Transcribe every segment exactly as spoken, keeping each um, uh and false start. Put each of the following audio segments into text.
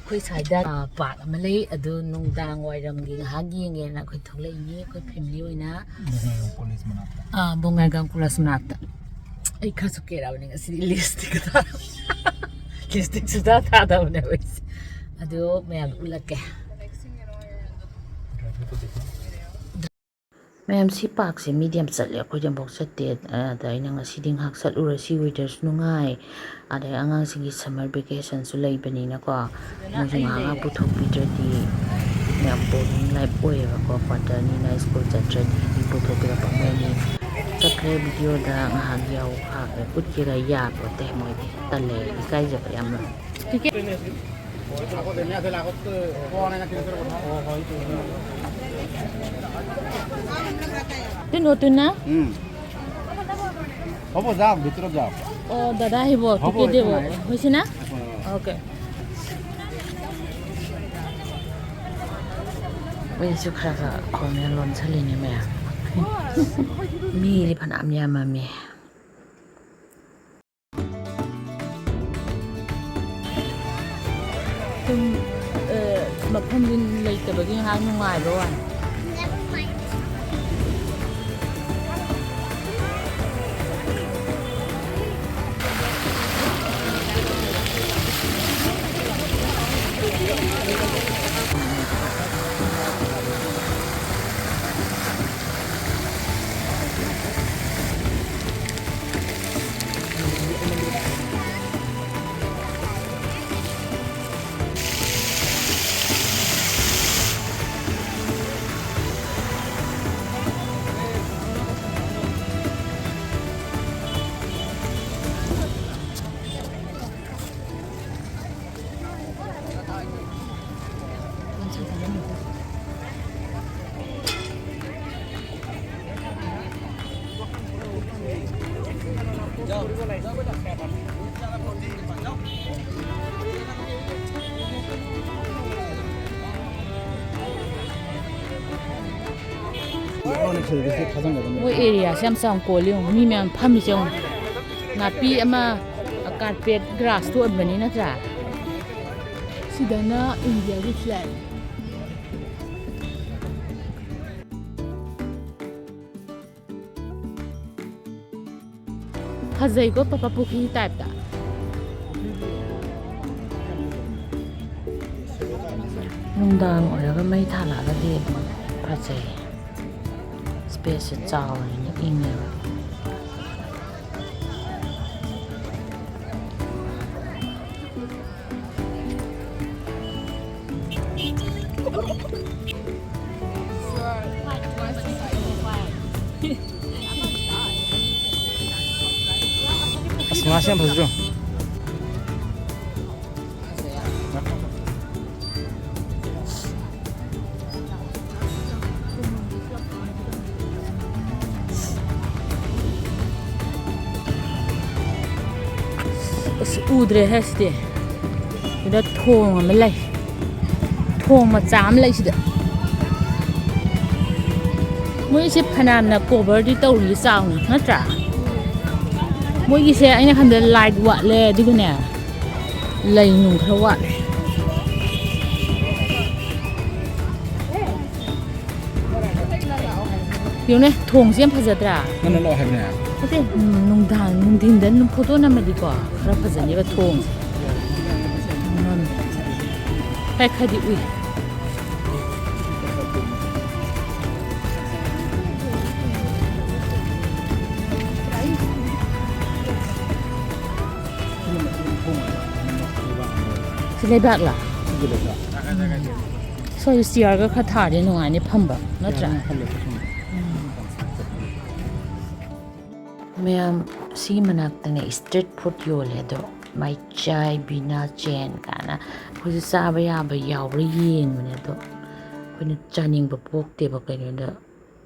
ꯑꯩꯈꯣꯏ ꯁ꯭ꯋꯥꯏꯗ, ꯑ, ꯄꯥꯔꯛ ꯑꯃ ꯂꯩ, ꯑꯗꯨ ꯅꯨꯡꯗꯥꯡ ꯋꯥꯏꯔꯝꯒꯤ ꯉꯥꯏꯍꯥꯛ ꯌꯦꯡꯒꯦꯅ ꯑꯩꯈꯣꯏ ꯊꯣꯛꯂꯛꯏꯅꯤ, ꯑꯩꯈꯣꯏ ꯐꯦꯃꯤꯂꯤ ꯑꯣꯏꯅ꯫ ꯕꯣꯉꯥꯏꯒꯥꯡ ꯀꯣꯂꯦꯖ ꯃꯅꯥꯛꯇ꯫ ꯑꯥ, ꯕꯣꯉꯥꯏꯒꯥꯡ ꯀꯣꯂꯦꯖ ꯃꯅꯥꯛꯇ꯫ ꯑꯩ ꯈꯔꯁꯨ ꯀꯦꯔꯛꯑꯕꯅꯤ ꯉꯁꯤꯗꯤ, ꯂꯤꯞꯁꯇꯤꯛꯀ ꯊꯥ-, ꯂꯤꯞꯁꯇꯤꯛꯁꯨ ꯊꯥ ꯊꯥꯗꯕꯅꯦꯕ ꯑꯩꯁꯦ꯫ ꯑꯗꯨ ꯃꯌꯥꯝꯗ ꯎꯠꯂꯛꯀꯦ꯫ ꯃꯌꯥꯝ, ꯁꯤ ꯄꯥꯔꯛꯁꯦ ꯃꯤꯗꯤ ꯌꯥꯝ ꯆꯠꯂꯦ, ꯑꯩꯈꯣꯏꯗꯤ ꯑꯃꯨꯛꯐꯥꯎ ꯆꯠꯇꯦ꯫ ꯑꯗ ꯑꯩꯅ ꯉꯁꯤꯗꯤ ꯉꯥꯏꯍꯥꯛ ꯆꯠꯂꯨꯔꯁꯤ, ꯋꯦꯗꯔꯁꯨ ꯅꯨꯡꯉꯥꯏ, ꯑꯗꯩ ꯑꯉꯥꯡꯁꯤꯡꯒꯤ ꯁꯝꯃꯔ ꯚꯦꯀꯦꯁꯟꯁꯨ ꯂꯩꯕꯅꯤꯅꯀꯣ, ꯃꯣꯏꯁꯨ ꯉꯥꯏꯍꯥꯛ ꯉꯥꯏꯍꯥꯛ ꯄꯨꯊꯣꯛꯄꯤꯗ꯭ꯔꯗꯤ ꯌꯥꯝ ꯕꯣꯔꯤꯡ ꯂꯥꯏꯐ ꯑꯣꯏꯌꯦꯕꯀꯣ꯫ ꯀ꯭ꯋꯥꯇꯔꯅꯤꯅ ꯁ꯭ꯀꯨꯜ ꯆꯠꯇ꯭ꯔꯗꯤ ꯄꯨꯊꯣꯛꯄꯤꯔꯛꯄ ꯃꯣꯏꯅꯤ꯫ ꯆꯠꯈ꯭ꯔꯦ, ꯚꯤꯗꯤꯑꯣꯗ ꯉꯥꯏꯍꯥꯛ ꯌꯥꯎ ꯍꯥꯞꯄꯦ꯫ ꯎꯠꯀꯦꯔꯥ ꯌꯥꯄꯣꯠꯇꯦ ꯃꯣꯏꯗꯤ, ꯇꯜꯂꯦ, ꯏꯀꯥꯏꯖꯕ ꯌꯥꯝꯅ꯫ তুমি নতুন না? হুম। হ'ব, যাওক, ভিতৰত যাওক। অ, দাদা আহিব, হ'ব, টিকেট দিব। একো নাই। হৈছে না? একো নাই। অ'কে। ꯑꯩꯁꯨ ꯈꯔ ꯈꯔ ꯈꯣꯔꯃꯦꯜ ꯂꯣꯟꯁꯜꯂꯤꯅꯦ ꯃꯌꯥꯝ꯫ ꯃꯤꯗꯤ ꯐꯅꯌꯥꯝ ꯌꯥꯝꯃꯝꯃꯦ꯫ ꯁꯨꯝ, ꯑ, ꯃꯐꯝꯗꯤ ꯂꯩꯇꯕꯒꯤ ꯉꯥꯏꯍꯥꯛ ꯅꯨꯡꯉꯥꯏꯕ ꯋꯥꯅꯤ꯫ ꯃꯣꯏ ꯑꯦꯔꯤꯌꯥꯁꯦ ꯌꯥꯝ ꯆꯥꯎꯅ ꯀꯣꯜꯂꯤ ꯌꯦꯡꯉꯣ꯫ ꯃꯤ ꯃꯌꯥꯝ ꯐꯝꯃꯤꯁꯦ ꯌꯦꯡꯉꯣ꯫ ꯅꯥꯄꯤ ꯑꯃ, ꯀꯥꯔꯄꯦꯠ ꯒ꯭ꯔꯥꯁꯇꯣ ꯑꯣꯏꯕꯅꯤ ꯅꯠꯇ꯭ꯔꯥ? ꯁꯤꯗꯅ ꯏꯟꯗꯤꯌꯥꯒꯤ ꯐ꯭ꯂꯦꯒ꯫ ꯐꯖꯩꯀꯣ, ꯄꯄꯥ ꯄꯨꯈ꯭ꯔꯤ ꯇꯥꯏꯞꯇ꯫ ꯅꯨꯡꯗꯥꯡ ꯑꯣꯏꯔꯒ ꯃꯩ ꯊꯥꯜꯂꯛꯑꯒꯗꯤ ꯑꯗꯨꯝ ꯐꯖꯩ꯫ ꯁ꯭ꯄꯦꯁꯁꯦ ꯆꯥꯎꯔꯦꯅ ꯏꯪꯉꯦꯕ꯫ ꯑꯁ, ꯉꯥꯁꯦ ꯌꯥꯝ ꯐꯖꯗ꯭ꯔꯣ? ꯑꯁ, ꯎꯗ꯭ꯔꯦꯍꯦ ꯁꯤꯗꯤ꯫ ꯁꯤꯗ ꯊꯣꯡ ꯑꯃ ꯂꯩ꯫ ꯊꯣꯡ ꯃꯆꯥ ꯑꯃ ꯂꯩ ꯁꯤꯗ꯫ ꯃꯣꯏꯁꯦ ꯐꯅꯌꯥꯝꯅ ꯀꯣꯚꯔꯗꯤ ꯇꯧꯔꯤ ꯆꯥꯎꯅ, ꯅꯠꯇ꯭ꯔꯥ? ꯃꯣꯏꯒꯤꯁꯦ ꯑꯩꯅ ꯈꯟꯕꯗ ꯂꯥꯏꯠ ꯋꯥꯠꯂꯦ, ꯑꯗꯨꯒꯅꯦ ꯂꯩ ꯅꯨꯡ ꯈꯔ ꯋꯥꯠꯂꯦ꯫ ꯌꯦꯡꯉꯨꯅꯦ, ꯊꯣꯡꯁꯦ ꯌꯥꯝ ꯐꯖꯗ꯭ꯔꯥ? ꯅꯪꯅ ꯂꯥꯛꯑꯣ ꯍꯥꯏꯕꯅꯦ꯫ ꯅꯠꯇꯦ, ꯎꯝ, ꯅꯨꯡꯗꯥꯡ, ꯅꯨꯡꯊꯤꯟꯗ ꯑꯗꯨꯝ ꯐꯣꯇꯣ ꯅꯝꯃꯗꯤꯀꯣ, ꯈꯔ ꯐꯖꯅꯦꯕ ꯊꯣꯡꯁꯦ꯫ ꯎꯝ꯫ ꯈꯔ, ꯈꯔꯗꯤ ꯎꯏ꯫ ꯁꯤ ꯂꯩꯕꯥꯛꯂꯥ? ꯁ꯭ꯋꯥꯏꯗ ꯆꯤꯌꯔꯒ ꯈꯔ ꯊꯥꯔꯗꯤ ꯅꯨꯡꯉꯥꯏꯅꯤ ꯐꯝꯕ, ꯅꯠꯇ꯭ꯔꯥ? ꯎꯝ꯫ ꯃꯌꯥꯝ, ꯁꯤꯒꯤ ꯃꯅꯥꯛꯇꯅꯦ ꯁ꯭ꯇ꯭ꯔꯤꯠ ꯐꯨꯗ ꯌꯣꯜꯂꯦ, ꯑꯗꯣ ꯃꯩꯆꯥꯏ, ꯕꯤꯅꯥ ꯆꯦꯟ ꯀꯥꯏꯅ ꯑꯩꯈꯣꯏꯁꯨ ꯆꯥꯕ ꯌꯥꯕ ꯌꯥꯎꯕ꯭ꯔꯥ ꯌꯦꯡꯕꯅꯦ, ꯑꯗꯣ ꯑꯩꯈꯣꯏꯅ ꯆꯥꯅꯤꯡꯕ ꯄꯣꯛꯇꯦꯕ, ꯀꯩꯒꯤꯅꯣꯗ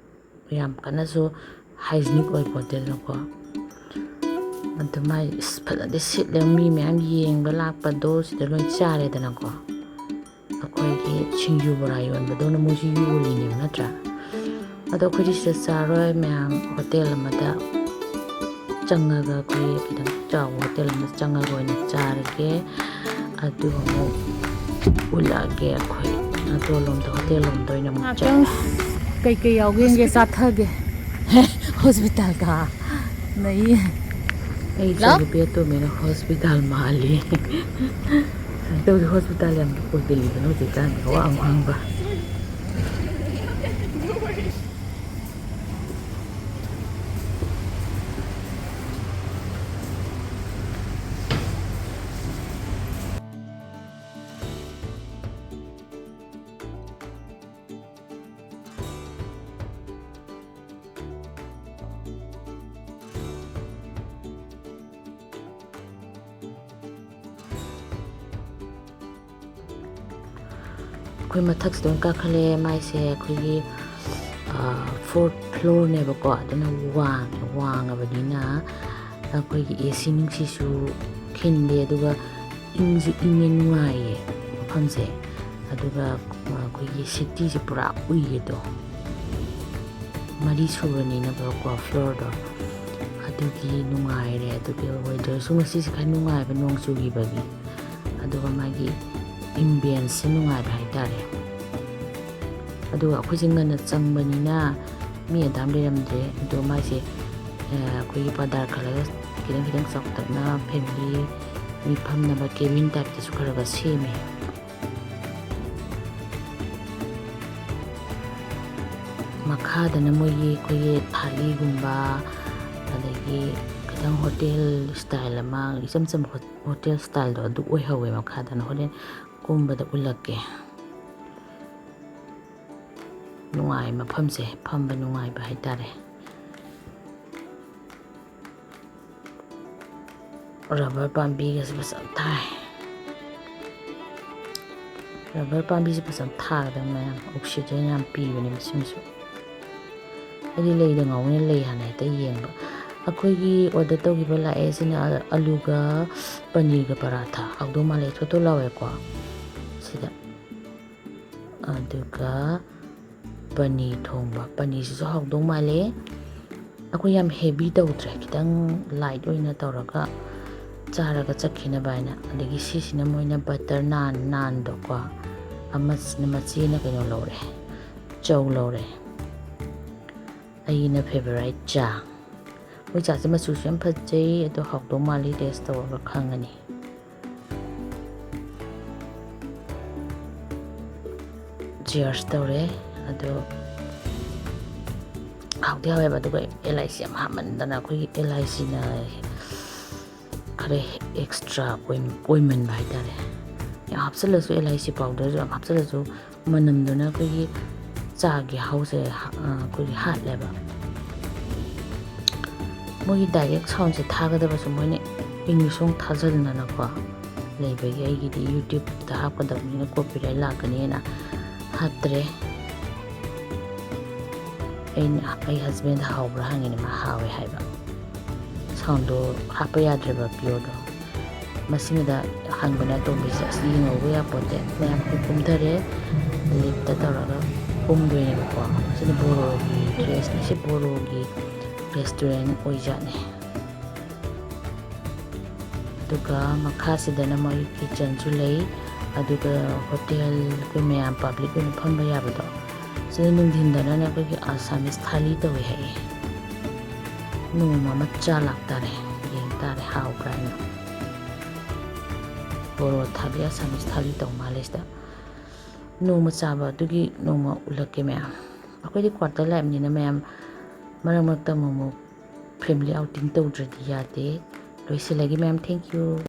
ꯌꯥꯝ ꯀꯟꯅꯁꯨ ꯍꯥꯏꯖꯤꯅꯤꯛ ꯑꯣꯏ ꯄꯣꯠꯇꯦꯗꯅꯀꯣ꯫ ꯑꯗꯨ ꯃꯥꯏ ꯑꯁ ꯐꯖꯅꯗꯤ ꯁꯤꯠꯂꯦ, ꯃꯤ ꯃꯌꯥꯝ ꯌꯦꯡꯕ ꯂꯥꯛꯄꯗꯣ ꯁꯤꯗ ꯂꯣꯏ ꯆꯥꯔꯦꯗꯅꯀꯣ꯫ ꯑꯩꯈꯣꯏꯒꯤ ꯁꯤꯡꯖꯨ ꯕꯣꯔꯥ ꯌꯣꯟꯕꯗꯧꯅ ꯃꯣꯏꯁꯨ ꯌꯣꯜꯂꯤꯅꯦꯕ, ꯅꯠꯇ꯭ꯔꯥ? ꯑꯗꯣ ꯑꯩꯈꯣꯏꯗꯤ ꯁꯤꯗ ꯆꯥꯔꯣꯏ, ꯃꯌꯥꯝ ꯍꯣꯇꯦꯜ ꯑꯃꯗ ꯆꯪꯉꯒ, ꯑꯩꯈꯣꯏ ꯈꯤꯇꯪ ꯆꯥꯎꯕ ꯍꯣꯇꯦꯜ ꯑꯃꯗ ꯆꯪꯉꯒ ꯑꯣꯏꯅ ꯆꯥꯔꯒꯦ꯫ ꯑꯗꯨꯒ ꯑꯃꯨꯛ ꯎꯠꯂꯛꯑꯒꯦ꯫ ꯑꯩꯈꯣꯏ ꯅꯇꯣꯟ ꯂꯣꯝꯗ, ꯍꯣꯇꯦꯜ ꯂꯣꯝꯗ ꯑꯣꯏꯅ ꯑꯃꯨꯛ ꯉꯥꯛꯇꯪ ꯆꯠꯂꯦ꯫ ꯀꯩꯀꯩ ꯌꯥꯎꯒꯦ ꯌꯦꯡꯒꯦ, ꯆꯥꯊꯒꯦ꯫ ꯍꯣꯁꯄꯤꯇꯥꯜꯒ ꯅꯩ꯫ ꯑꯩ ꯂꯥꯎ꯫ ꯏꯆꯥꯅꯨꯄꯤ ꯑꯇꯣꯝꯕꯤꯅ ꯍꯣꯁꯄꯤꯇꯥꯜ ꯃꯥꯜꯂꯤ꯫ ꯀꯃꯥꯏꯅ ꯇꯧꯒꯦ, ꯍꯣꯁꯄꯤꯇꯥꯜ ꯌꯥꯝ ꯑꯣꯏꯒꯜꯂꯤꯗꯅ ꯍꯧꯖꯤꯛꯀꯥꯟꯗꯤ, ꯋꯥ ꯑꯃ ꯉꯥꯡꯕ꯫ ꯑꯩꯈꯣꯏ ꯃꯊꯛꯁꯤꯗ ꯑꯣꯏꯅ ꯀꯥꯈꯠꯂꯦ꯫ ꯃꯥꯏꯁꯦ ꯑꯩꯈꯣꯏꯒꯤ, ꯑ, fourth floorꯅꯦꯕꯀꯣ, ꯑꯗꯨꯅ ꯋꯥꯡ-, ꯋꯥꯡꯉꯕꯅꯤꯅ ꯑꯩꯈꯣꯏꯒꯤ A C ꯅꯨꯡꯁꯤꯁꯨ ꯈꯤꯟꯗꯦ, ꯑꯗꯨꯒ ꯏꯪꯁꯨ ꯏꯪꯉꯦ, ꯅꯨꯡꯉꯥꯏꯌꯦ ꯃꯐꯝꯁꯦ꯫ ꯑꯗꯨꯒ, ꯑ, ꯑꯩꯈꯣꯏꯒꯤ cityꯁꯦ ꯄꯨꯔꯥ ꯎꯏꯌꯦꯗꯣ, ꯃꯔꯤ ꯁꯨꯕꯅꯤꯅꯕꯀꯣ floorꯗꯣ, ꯑꯗꯨꯒꯤ ꯅꯨꯡꯉꯥꯏꯔꯦ꯫ ꯑꯗꯨꯒ weatherꯁꯨ ꯉꯁꯤꯁꯦ ꯈꯔ ꯅꯨꯡꯉꯥꯏꯕ, ꯅꯣꯡ ꯆꯨꯈꯤꯕꯒꯤ꯫ ꯑꯗꯨꯒ ꯃꯥꯒꯤ ambienceꯁꯦ ꯅꯨꯡꯉꯥꯏꯕ ꯍꯥꯏꯇꯥꯔꯦ꯫ ꯑꯗꯨꯒ ꯑꯩꯈꯣꯏꯁꯦ ꯉꯟꯅ ꯆꯪꯕꯅꯤꯅ ꯃꯤ ꯑꯗꯥꯝ ꯂꯩꯔꯝꯗ꯭ꯔꯦ꯫ ꯑꯗꯣ ꯃꯥꯏꯁꯦ, ꯑ, ꯑꯩꯈꯣꯏꯒꯤ ꯄꯥꯗꯥꯔ ꯈꯜꯂꯒ ꯈꯤꯇꯪ ꯈꯤꯇꯪ ꯆꯥꯎꯇꯛꯅ family ꯃꯤ ꯐꯝꯅꯕ cabin typeꯇꯁꯨ ꯈꯔ ꯈꯔ ꯁꯦꯝꯃꯦ꯫ ꯃꯈꯥꯗꯅ ꯃꯣꯏꯒꯤ ꯑꯩꯈꯣꯏꯒꯤ ꯊꯥꯂꯤꯒꯨꯝꯕ, ꯑꯗꯒꯤ ꯈꯤꯇꯪ ꯍꯣꯇꯦꯜ style ꯑꯃ, ꯏꯆꯝ ꯆꯝꯕ ꯍꯣ-, ꯍꯣꯇꯦꯜ styleꯗꯣ ꯑꯗꯨ ꯑꯣꯏꯍꯧꯋꯦ꯫ ꯃꯈꯥꯗꯅ ꯍꯣꯔꯦꯟ ꯀꯨꯝꯕꯗ ꯎꯠꯂꯛꯀꯦ꯫ ꯅꯨꯡꯉꯥꯏ ꯃꯐꯝꯁꯦ, ꯐꯝꯕ ꯅꯨꯡꯉꯥꯏꯕ ꯍꯥꯏꯇꯥꯔꯦ꯫ Rubber ꯄꯥꯝꯕꯤꯒꯁꯦ ꯐꯖꯅ ꯊꯥꯏ꯫ Rubber ꯄꯥꯝꯕꯤꯁꯦ ꯐꯖꯅ ꯊꯥꯒꯗꯕꯅꯦ, ꯃꯌꯥꯝ oxygen ꯌꯥꯝ ꯄꯤꯕꯅꯦ ꯃꯁꯤꯃꯁꯨ꯫ ꯑꯩꯗꯤ ꯂꯩꯗ ꯉꯥꯎꯅ ꯂꯩ ꯍꯥꯟꯅ ꯍꯦꯛꯇ ꯌꯦꯡꯕ꯫ ꯑꯩꯈꯣꯏꯒꯤ order ꯇꯧꯈꯤꯕ ꯂꯥꯛꯑꯦ꯫ ꯁꯤꯅ ꯑꯂꯨꯒ ꯄꯅꯤꯔꯒ ꯄꯔꯥꯊꯥ꯫ ꯍꯥꯎꯗꯧ ꯃꯥꯜꯂꯦ, ꯊꯣꯠ ꯊꯣꯠ ꯂꯥꯎꯋꯦꯀꯣ ꯁꯤꯗ꯫ ꯑꯗꯨꯒ ꯄꯅꯤꯔ ꯊꯣꯡꯕ, ꯄꯅꯤꯔꯁꯤꯁꯨ ꯍꯥꯎꯗꯧ ꯃꯥꯜꯂꯦ꯫ ꯑꯩꯈꯣꯏ ꯌꯥꯝ heavy ꯇꯧꯗ꯭ꯔꯦ, ꯈꯤꯇꯪ light ꯑꯣꯏꯅ ꯇꯧꯔꯒ ꯆꯥꯔꯒ ꯆꯠꯈꯤꯅꯕ ꯍꯥꯏꯅ꯫ ꯑꯗꯒꯤ ꯁꯤꯁꯤꯅ ꯃꯣꯏꯅ butter naan, ꯅꯥꯟꯗꯣꯀꯣ, ꯑꯃꯁꯤꯅ, ꯃꯆꯦꯅ ꯀꯩꯅꯣ ꯂꯧꯔꯦ, ꯆꯧ ꯂꯧꯔꯦ꯫ ꯑꯩꯒꯤꯅ favourite ꯆꯥ꯫ ꯃꯣꯏ ꯆꯥꯁꯦ ꯃꯆꯨꯁꯨ ꯌꯥꯝ ꯐꯖꯩ, ꯑꯗꯣ ꯍꯥꯎꯗꯧ ꯃꯥꯜꯂꯤ, taste ꯇꯧꯔꯒ ꯈꯪꯉꯅꯤ꯫ Cheers ꯇꯧꯔꯦ꯫ ꯑꯗꯣ ꯍꯥꯎꯗꯤ ꯍꯥꯎꯋꯦꯕ, ꯑꯗꯨꯒ ꯑꯦꯂꯥꯏꯆꯤ ꯌꯥꯝ ꯍꯥꯞꯃꯟꯗꯅ, ꯑꯩꯈꯣꯏꯒꯤ ꯑꯦꯂꯥꯏꯆꯤꯅ ꯈꯔ extra ꯑꯣꯏ-, ꯑꯣꯏꯃꯟꯕ ꯍꯥꯏꯇꯥꯔꯦ꯫ ꯌꯥꯝ ꯍꯥꯞꯆꯤꯜꯂꯁꯨ, ꯑꯦꯂꯥꯏꯆꯤ powderꯁꯨ ꯌꯥꯝ ꯍꯥꯞꯆꯤꯜꯂꯁꯨ, ꯃꯅꯝꯗꯨꯅ ꯑꯩꯈꯣꯏꯒꯤ ꯆꯥꯒꯤ ꯍꯥꯎꯁꯦ ꯍꯥ-, ꯑ, ꯑꯩꯈꯣꯏꯒꯤ ꯍꯥꯠꯂꯦꯕ꯫ ꯃꯣꯏꯒꯤ direct soundꯁꯦ ꯊꯥꯒꯗꯕꯁꯨ ꯃꯣꯏꯅ English ꯑꯃꯨꯛ ꯊꯥꯖꯤꯟꯗꯅꯀꯣ ꯂꯩꯕꯒꯤ, ꯑꯩꯒꯤꯗꯤ YouTubeꯇ ꯍꯥꯞꯀꯗꯕꯅꯤꯅ copyright ꯂꯥꯛꯀꯅꯤꯅ ꯍꯥꯞꯇ꯭ꯔꯦ꯫ ꯑꯩꯅ, ꯑꯩ husbandꯗ ꯍꯥꯎꯕ꯭ꯔꯥ ꯍꯪꯉꯤꯅꯦ, ꯃꯥ ꯍꯥꯎꯋꯦ ꯍꯥꯏꯕ꯫ Soundꯗꯣ ꯍꯥꯞꯄ ꯌꯥꯗ꯭ꯔꯦꯕ, pureꯗꯣ꯫ ꯃꯁꯤꯃꯗ ꯍꯪꯕꯅꯦ ꯑꯇꯣꯝꯕꯤꯁꯦ, "ꯑꯁ, ꯌꯦꯡꯍꯧꯕ ꯌꯥꯄꯣꯠꯇꯦ, ꯃꯌꯥꯝ ꯀꯨꯝꯊꯔꯦ, liftꯇ ꯇꯧꯔꯒ ꯀꯨꯝꯗꯣꯏꯅꯦꯕꯀꯣ꯫ ꯁꯤꯅ ꯕꯣꯔꯣꯒꯤ dressꯅꯦ, ꯁꯤ ꯕꯣꯔꯣꯒꯤ restaurant ꯑꯣꯏꯖꯥꯠꯅꯦ"꯫ ꯑꯗꯨꯒ ꯃꯈꯥꯁꯤꯗꯅ ꯃꯣꯏ kitchenꯁꯨ ꯂꯩ, ꯑꯗꯨꯒ hotel, ꯑꯩꯈꯣꯏ ꯃꯌꯥꯝ public ꯑꯣꯏꯅ ꯐꯝꯕ ꯌꯥꯕꯗꯣ꯫ ꯁꯤꯗ ꯅꯨꯡꯊꯤꯟꯗꯅꯅꯦ ꯑꯩꯈꯣꯏꯒꯤ Assamese ꯊꯥꯂꯤ ꯇꯧꯋꯦ ꯍꯥꯏꯌꯦ꯫ ꯅꯣꯡꯃ ꯑꯃ ꯆꯥ ꯂꯥꯛꯇꯥꯔꯦ, ꯌꯦꯡ ꯇꯥꯔꯦ ꯍꯥꯎꯕ꯭ꯔꯥ ꯍꯥꯏꯅ꯫ ꯕꯣꯔꯣ ꯊꯥꯂꯤ, Assamese ꯊꯥꯂꯤ ꯇꯧ ꯃꯥꯜꯂꯦ ꯁꯤꯗ꯫ ꯅꯣꯡꯃ ꯆꯥꯕ ꯑꯗꯨꯒꯤ ꯅꯣꯡꯃ ꯎꯠꯂꯛꯀꯦ ꯃꯌꯥꯝ꯫ ꯑꯩꯈꯣꯏꯗꯤ quarter ꯂꯥꯛꯏꯕꯅꯤꯅ ꯃꯌꯥꯝ ꯃꯔꯛ ꯃꯔꯛꯇ ꯑꯃꯨꯛ ꯑꯃꯨꯛ family outing ꯇꯧꯗ꯭ꯔꯗꯤ ꯌꯥꯗꯦ꯫ ꯂꯣꯏꯁꯤꯜꯂꯒꯦ ꯃꯌꯥꯝ, thank you꯫